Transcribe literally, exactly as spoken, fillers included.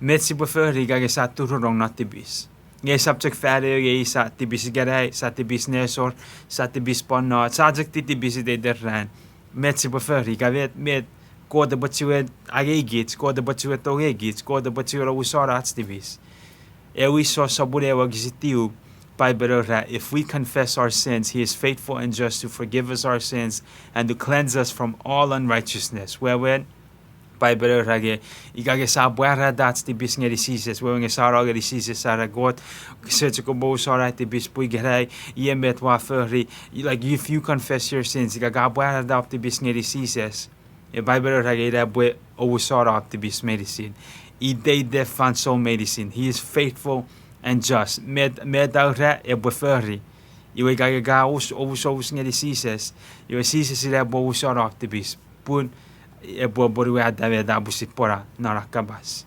Met sipwe fori ika nge sa turunong non tipis? Nge esap chok fan ew nge sia tipis ikenai, sia tipis nesor, sia tipis pwan no, sia chok ti tipis iteiten ran. Met sipwe fori ika met, met Kot epwe chiwen angei kich, Kot epwe chiwen tongei kich, Kot epwe chiwen omusano ach tipis? Ewe Iso sopun ew wokisin tiu, Paipen era, if we confess our sins, he is faithful and just to forgive us our sins and to cleanse us from all unrighteousness. Wewen, Paipen era nge, ika nge sa pwarata ach tipis ngeni Jises, wewen nge sa no ngeni Jises, sa era, Kot, kose chok omusano ai tipis pun ikenai, iei met ua fori. Like, if you confess your sins, ika ka pwarata om tipis ngeni Jises, e Paipen era nge ina epwe omusano om tipis meinisin. Iteiten fansoun meinisin. He is faithful and just. Met, met a ura epwe fori. Iwe ika nge ka omusomus ngeni Jises, iwe Jises ina epwe omusano om tipis. Pun epwe apwonueta met a pwisin pwora non an kapas.